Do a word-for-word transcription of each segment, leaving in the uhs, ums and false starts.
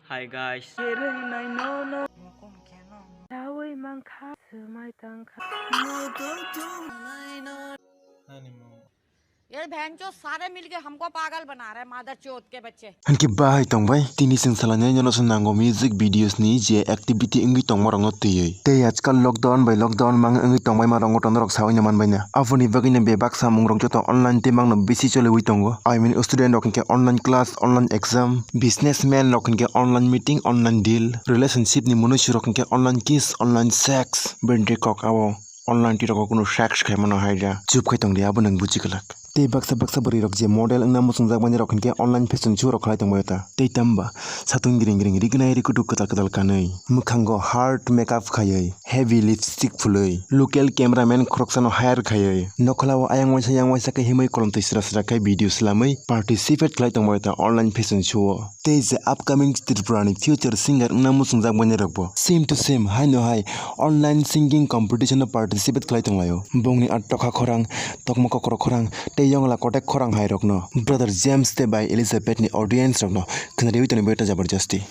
Hi guys. ये बहनचोद सारे मिलके हमको पागल बना रहे हैं, मादरचोद के बच्चे। Hinkhe bahai tongbai, tini chwng salainai nono se nango music videos ni je activity wngwi tongma rokno twiwi. Tei ajkal lockdown bai lockdown mang wngwi tongbaima rokno norok saui no manbaina. Aboni bagwino bebak samung rok joto online tei mangno bisi choliwi tongo. I mean student rok hinkhe online class, online exam, businessman rok hinkhe online meeting, online deal, relationship ni munuisu rok hinkhe online kiss, online sex, bendri kok abo. Online twi rok kunu sex khai mano hai da. Chup khai tong di, abo nwng buji kwlak. Tei baksa baksa bwrwi rok je model wngna muchungjak mani rok hinkhe online fashion show rok khlai tongbaio ta. Tei tamba satung gring gring, rignai rikudu kwtal kwtal kanwi, mwkhango hard makeup khaiwi, heavy lipstick phulwi, local cameraman khoroksano hire khaiwi, nokholao ayang waisa yang waisa khe himwi kolom twi sra sra khe video swlamwi participate khlai tongbaio ta online fashion show o. Tei je upcoming Tripura ni future singer wngna muchungjak bwini rokbo same to same haino hai online singing competition o participate khlai tonglaio. Bongni a tokha khorang, tokma kokrok khorang tei yongla kotek khorang hai rokno Brother James tei bai Elizabeth ni audience rokno khwnariwi tongwi bai ta jabardasti.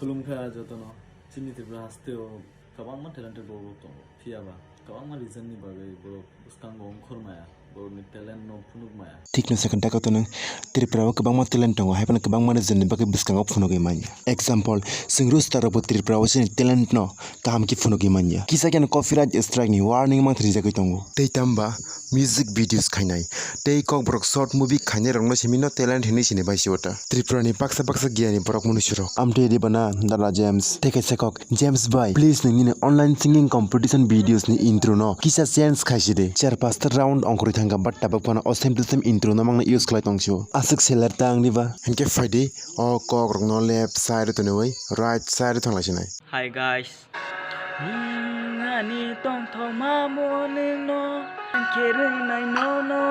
Khulumkha jotono, chini Tripura hasteo kwbangma talented borok tongo, phiyaba kwbangma reason ni bagwi borok bwskango ongkhormaya, borokni talent no phunukmaya. Thikno sakha dakoto nwng Tripura o kwbangma talent tongo, haiphano kwbangma region ni bagwi bwskango phunugwi manya. Example, chwng rooster rokbo Tripura o chini talent no kaham khe phunugwi manya. Kisa kheno copyright strike ni warning mangthrijagwi tongo. Tei tamba music videos khainai tei kokborok short movie khainai rokno simi no talent hinwi sini bai si o ta. Tripura ni baksa baksa giyani borok munuisu rok. Amtwi ribana dada James tei kaisa kok James bai, please nwng nini online singing competition videos ni intro no kisa change khai sidi. Char pasta round ongkhorwi thangkha, but tabuk phano o same to same intro no mangno use khlai tong sio. Aswk seler ta ang diba? Hinkhe phaidi o kok rok no left side o toniwi right side o thang lai sinai. Hi guys. Hmm, ani tongthoma bo nwngno ang khe rwngnai nono.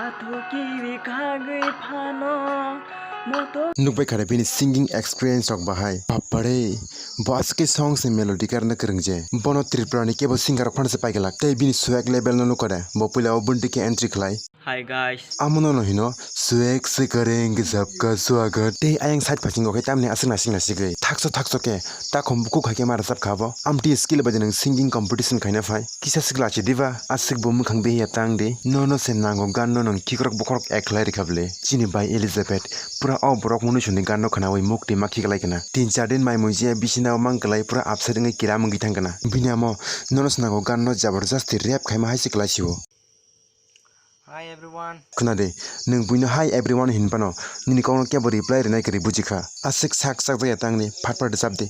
Athuki ri khagwi phano moto. Nukbai khare bini singing experience rok bahai. Bappare, bo aswk khe songs ni melody karna kwrwng je. Bono Tripura ni kebo singer rok phano se paiglak. Tei bini swag level no nukha de. Bo puila o bunti khe entry khlai. Hi guys. Amo no no hino swag se kareng sabka swagat. Tei ayang side phasingo khe tamni aswk nasing nasigwi. Thakso thakso khe takhum bukhuk hai khe ma rwchap kha bo. Amtwi skill bai de nwng singing competition khaina phai. Kisa sikla chi diba, aswk bo mwkhang behiya tang di. Nono se nango gan no nwng khikrok bokhorok ek khlai rikha bwle. Chini bai Elizabeth pura o borok munuisuni gan no khwnawi muk twi ma khiklai kana. Tin char din mai muijiya bisina o mang kwlai pura upset wngwi kiram wngwi thang kana. Bini amo nono se nango gan no jabardasti rap khaima hai se kwlai si o. Khwna de, nwng buino hi everyone hin phano nini kokno kebo reply rwnai kwrwi buji kha. Aswk sak chakjakya tangni, phat phat rwchap di.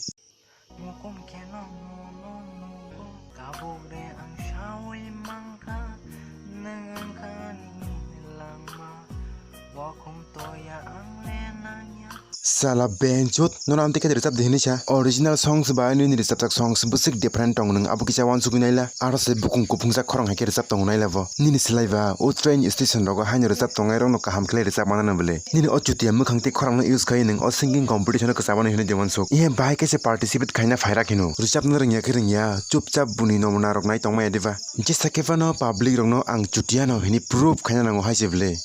Sala benchut, nono amtwi khe rwchap di hinwi sa. Original songs bai nini rwchapjak songs bwswk different tongo, nwng abo kisa uansugwi naila. Aro se bukung kuphungjak khorang hai khe rwchap tongo naila bo. Nini swlai ba o train station rogo haino rwchap tongnai rokno kaham khlai rwchap manana bwle. Nini o chutiya mwkhang tei khorangno use khaiwi nwng o singing competition o kwchapmano hinwi de uansuk. Iye bahai khe se participate khaina phairak hino. Rwchapna rwngya khe rwngya, chupchap buni nomna rok nai tongmaya diba? Jesa khe phano public rokno ang chutiano hini proof khaina nango hai se bwle.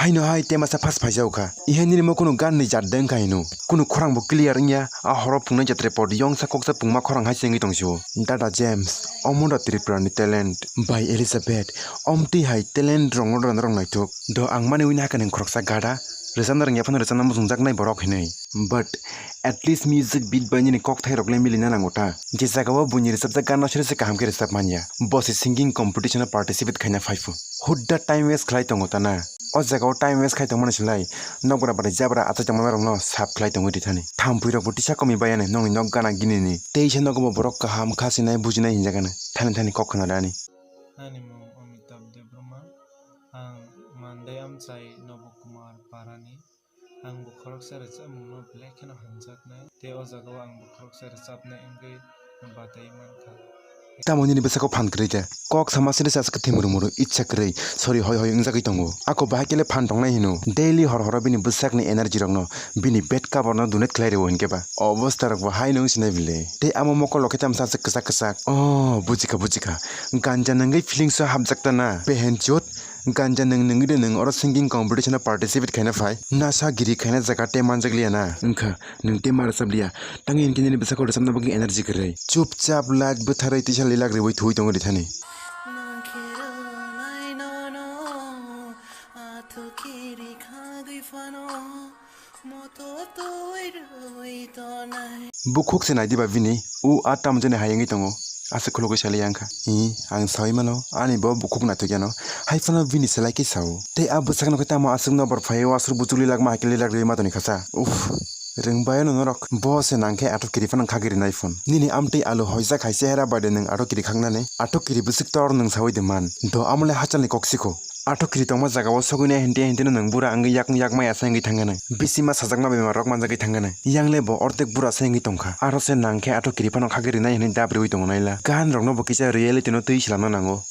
Haino hai temasa phas phaijao kha. Ihe nini mo kunu gan ni jat deng kha hino. Kunu khorang bo clear wngya. A horo phungnai jatre pod yongsa koksa pungma khorang hai se wngwi tongsio. Dada James, omo da Tripura ni talent. Bai Elizabeth, omtwi hai talent rokno rwna rok naithok. Do ang mani wini hakhe nwng khoroksa gada. Rwchapna rwngya phano rwchapna muchungjaknai borok hinwi. But at least music beat bai nini kokthai rok le milina nango ta. Je jaga o buini rwchapjak gan no sere se kaham khe rwchap manya. Bo se singing competition o participate khaina phai phu. Hudda time waste khlai tongo ta na. O jaga o time waste khai tongmani slai nokbra bai jabra achai tongma rokno sap khlai tongwi rithani. Thampui rok bo tisa komi bayani nokni nok gana gini ni. Teisa nogo bo borok kaham kha sinai bujinai hinjagani. Thani thani kok khna rani. Ani mung Amitabh Debbarma. Ang Mandai amchai Nobo Kumar parani. Ang bo khoroksa rwchapmungno belai kheno hamjaknai, tei o jagao ang bo khoroksa rwchapnai wngwi bataiwi mankha. Tamo nini bwsako phan kwrwi de? Kok sama sini sa kwthwi muru muru, icha kwrwi, sorry hoi hoi wngjagwi tongo. Ako bahai kele phan tongnai hino. Daily hor horo bini bwsakni energy rokno, bini bed cover no donate khlai rwo hinkhe ba. Obostha rok bo hai nung sinai bile. Tei amo mokol rok khe tamsa aswk kwchak kwchak. Oh, bujikha, bujikha. Ganja nungwi feelings o hapjak ta na. Behen chot, ganja nung nungwi de nung oro singing competition o participate khaina phai. Nasa giri khaina jaga tei manjak liya na. Wngkha, nung tei ma rwchap liya. Tangwi hinkhe nini bwsako rwchapna bagwi energy kwrwi. Chupchap light bwtharwi tisa lilak rwi thuwi tongo rithani. Bukhuk se nai diba bini, u a tam jani hai wngwi tongo. Aswk khulugwi sali yang kha. I, ang sawi mano, ani bo bukhuk naithok yano. Hai phano bini selai khe sao. Tei a bwsakno khe tamo aswk nobor phai o aswk buchuk lilak ma hai khe lilak rwi ma toni kha sa. Uff. Rwngbaino norok. Bo se nang khe athok kiri phano khagwi rinai phone. Nini amtwi alu hoijak hai chehera bai de nwng athok kiri khaknani. Athok kiri bwswk tor nwng sawi de man. Do amole hachalni kok sikho. Athok kiri tongma jaga o sogwi nai hente hente no nwng bura wngwi yakung yakmai asa wngwi thangano. Bisima sajakma bemar rok manjagwi thangano. Yang le bo ortek bura se wngwi tongkha. Aro se nang khe athok kiri phano khagwi rinai hinwi dab riwi tongo naila. Gan rokno bo kisa reality no twi slamna nango.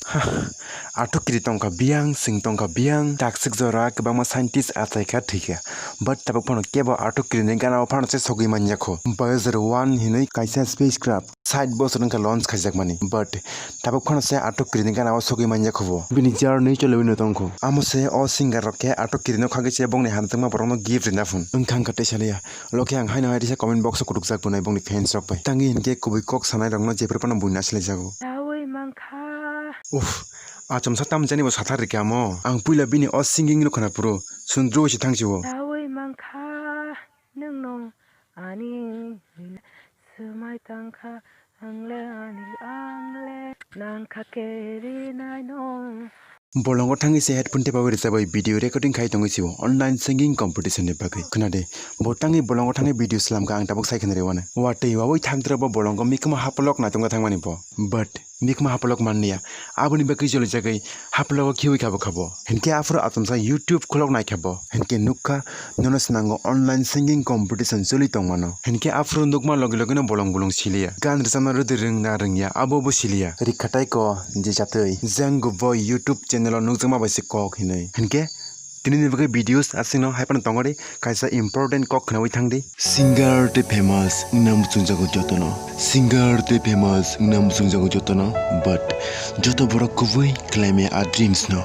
Athok kiri tongkha biyang, sing tongkha biyang, taksik jora kwbangma scientist achai kha thwi kha. But tabuk phano kebo athok kiri ni gana o phano se sogwi man ya kho. Voyager one hinwi kaisa spacecraft sait bosor wngkha launch khaijakmani. But tabuk phano se athok kiri ni gana o sogwi man ya kho bo. Bini journey choliwi no tong kho. Amo se o singer rok khe athok kiri no khagwi se bongni hamjakma borok no gift rina phun. Wngkha wngkha tei saliya. Lokhe ang haino hai risa comment box o kutukjak bunai bongni fans rok bai. Tangwi hinkhe kubui kok sanai rokno jephru phano buina swlaijago. Sawi mankha. Uff, achomsa tamjani bo sathar rikhe amo. Ang puila bini o singing no khwna phuru sundru se thangsi o. Sawi mankha, nwng no ani swmai tangkha, ang le ani, ang le nangkha keri nai no. Bolongo thangwi se headphone tepawi rwchapwi video recording khai tongwi se o online singing competition ni bagwi. Khwnade, bo tangwi bolongo thangwi video slamkha ang tabuk sai khna rwano. Watwi wawi thangtra bo bolongo mikhumo hapolok naitongkha thangmani bo. But mikhumo hapolok manliya. Aboni bagwi jolijagwi hapologo khiwi khabo khabo. Hinkhe aphuru achomsa YouTube khulok naikha bo. Hinkhe nukha nono swnango online singing competition choli tongmano. Hinkhe aphuru nukma logi logi no bolong bolong siliya. Gan rwchapna rwdi rwng na rwngya abo bo siliya. Rikha tai ko je jatwi. Jang bo YouTube channel o nukjakma bai se kok hinwi. Hinkhe tini ni bagwi videos aswk no hai phano tongori kaisa important kok khnawi thangdi. Singer tei famous wngna muchungjago jotono. Singer tei famous wngna muchungjago jotono. But joto borok kubui khlaimaya a dreams no.